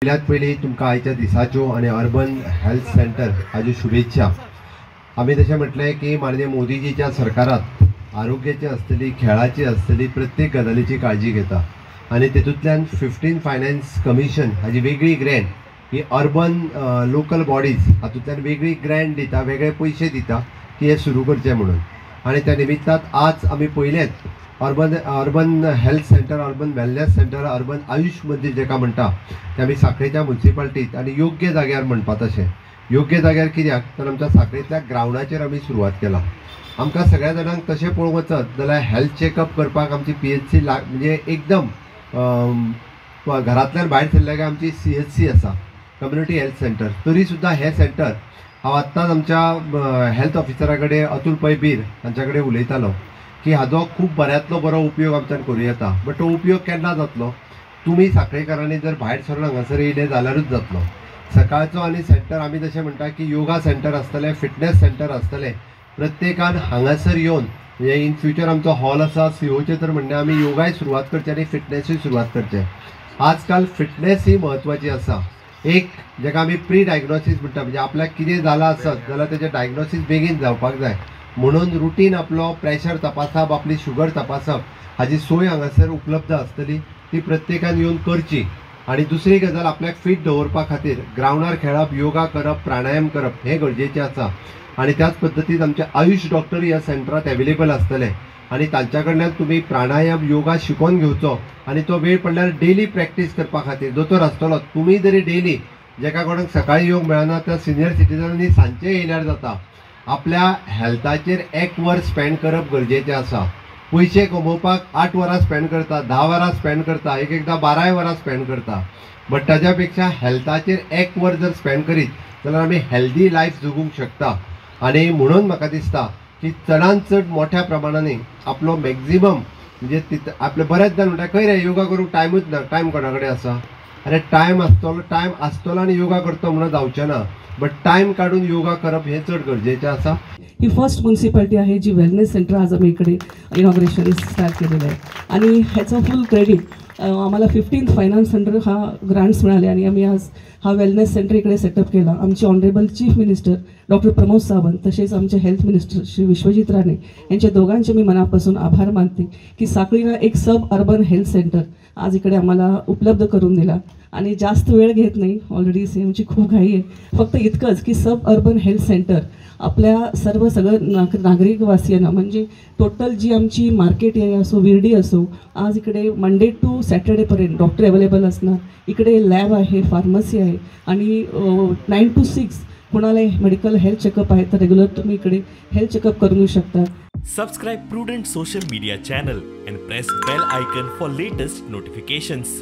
पयल्यात पयलीं तुमकां आयच्या दिसाच्यो आनी अर्बन हेल्थ सेंटर हाज्यो शुभेच्छा. आमी तशें म्हटलें की माननीय मोदीजीच्या सरकारात आरोग्याची आसतली, खेळाची आसतली, प्रत्येक गजालीची काळजी घेता आनी तेतूंतल्यान 15 फायनान्स कमिशन हाजी वेगळी ग्रँट ही अर्बन लोकल बॉडीज हातूंतल्यान वेगळी ग्रँट दिता, वेगळे पयशे दिता की हें सुरू करचें म्हणून. आनी त्या निमित्तान आज आमी पयलेंच urban health centre, urban wellness centre, urban Ayush Mandir जेका म्हणटा ते आमी साखळेच्या मुन्सिपाल्टीत आनी योग्य जाग्यार म्हणपा तशें योग्य जाग्यार कित्याक तर आमच्या साखळेंतल्या ग्रावंडाचेर आमी सुरवात केला. आमकां सगळ्या जाणांक तशें पळोवंक वचत जाल्यार हेल्थ चॅकअप करपाक आमची PHC म्हणजे एकदम घरांतल्यान भायर सरल्या काय आमची CHC आसा, कम्युनिटी हेल्थ सेंटर. तरी सुद्दां हें सेंटर हांव आत्तांच आमच्या हेल्थ ऑफिसरा कडेन अतुल पै बीर हांच्या कडेन उलयतालो की हाजो खूब बऱ्यांतलो बरो उपयोग आमच्यान करूं येता. बट तो उपयोग केन्ना जातलो, तुमी साखळेकारांनी जर भायर सरून हांगासर येयले जाल्यारूच जातलो. सकाळचो आनी सेंटर आमी जशें म्हणटा की योगा सेंटर आसतलें, फिटनेस सेंटर आसतलें, प्रत्येकान हांगासर येवन म्हणजे इन फ्युचर आमचो हॉल आसा सीओचें तर म्हणणें आमी योगाय सुरवात करची आनी फिटनेसूय सुरवात करचें. आजकाल फिटनेस ही म्हत्वाची आसा. एक जेका आमी प्री डायग्नोसीस म्हणटा, म्हणजे आपल्याक कितें जालां आसत जाल्यार तेजें डायग्नोसीस बेगीन जावपाक जाय म्हणून रुटीन आपलो प्रेशर तपासप, आपली शुगर तपासप हाजी सोय हांगासर उपलब्ध आसतली, ती प्रत्येकान येवन करची. आनी दुसरी गजाल आपल्याक फीट दवरपा खातीर ग्रावंडार खेळप, योगा करप, प्राणायाम करप हें गरजेचें आसा. आनी त्याच पद्दतीन आमचे आयुश डॉक्टर ह्या सेंटरात एवेलेबल आसतले आनी तांच्या कडल्यान तुमी प्राणायाम, योगा शिकोवन घेवचो आनी तो वेळ पडल्यार डेली प्रॅक्टीस करपा खातीर दोतोर आसतलो. तुमी जरी डेली जेका कोणाक सकाळीं येवंक मेळना त्या सिनियर सिटीजनांनी सांजचें येयल्यार जाता. आपल्या हेल्थाचेर एक वर स्पेंड करप गरजेचें आसा. पयशे कमोवपाक 8 वरां स्पेंड करता, 10 वरां स्पेंड करता, एक एकदां 12 वरां स्पेंड करता, बट ताज्या पेक्षा हेल्थाचेर एक वर जर स्पेंड करीत जाल्यार आमी हेल्दी लायफ जगूंक शकता. आनी म्हणून म्हाका दिसता की चडान चड मोठ्या प्रमाणांनी आपलो मॅक्झिमम म्हणजे आपले बरेच जाण म्हणटा खंय रे योगा करूंक टायमूच ना, टायम कोणा कडेन आसा? अरे टायम आसतलो, टायम आसतलो आनी योगा करतो म्हणून जावचें ना, बट टायम काडून योगा करप हें चड गरजेचें आसा. ही फर्स्ट म्युन्सिपाल्टी आहे जी वेलनेस सेंटर आज आम्ही इकडे इनॉग्रेशन स्टार्ट केलेलं आहे आणि ह्याचं फुल क्रेडिट आम्हाला 15th finance centre हा ग्रांट्स मिळाले आणि आम्ही आज हा वेलनेस सेंटर इकडे सेटअप केला. आमचे honourable chief minister doctor Pramod Sawant तसेच आमचे हेल्थ मिनिस्टर श्री विश्वजित राणे यांच्या दोघांचे मी मनापासून आभार मानते की साखळीला एक सब अर्बन हेल्थ सेंटर आज इकडे आम्हाला उपलब्ध करून दिला. आणि जास्त वेळ घेत नाही, ऑलरेडी सीएमची खूप घाई आहे. फक्त इतकंच की सब अर्बन हेल्थ सेंटर आपल्या सर्व सगळं नागरिकवासियांना म्हणजे टोटल जी आमची मार्केट एरिया असो, विर्डी असो, आज इकडे मंडे टू सॅटर्डेपर्यंत डॉक्टर अवेलेबल असणार. इकडे लॅब आहे, फार्मसी आहे आणि 9 to 6 कोणाला मेडिकल हेल्थ चेकअप आहे तर रेग्युलर तुम्ही इकडे हेल्थ चेकअप करून घेऊ शकता. Subscribe Prudent social media channel and press bell icon for latest notifications.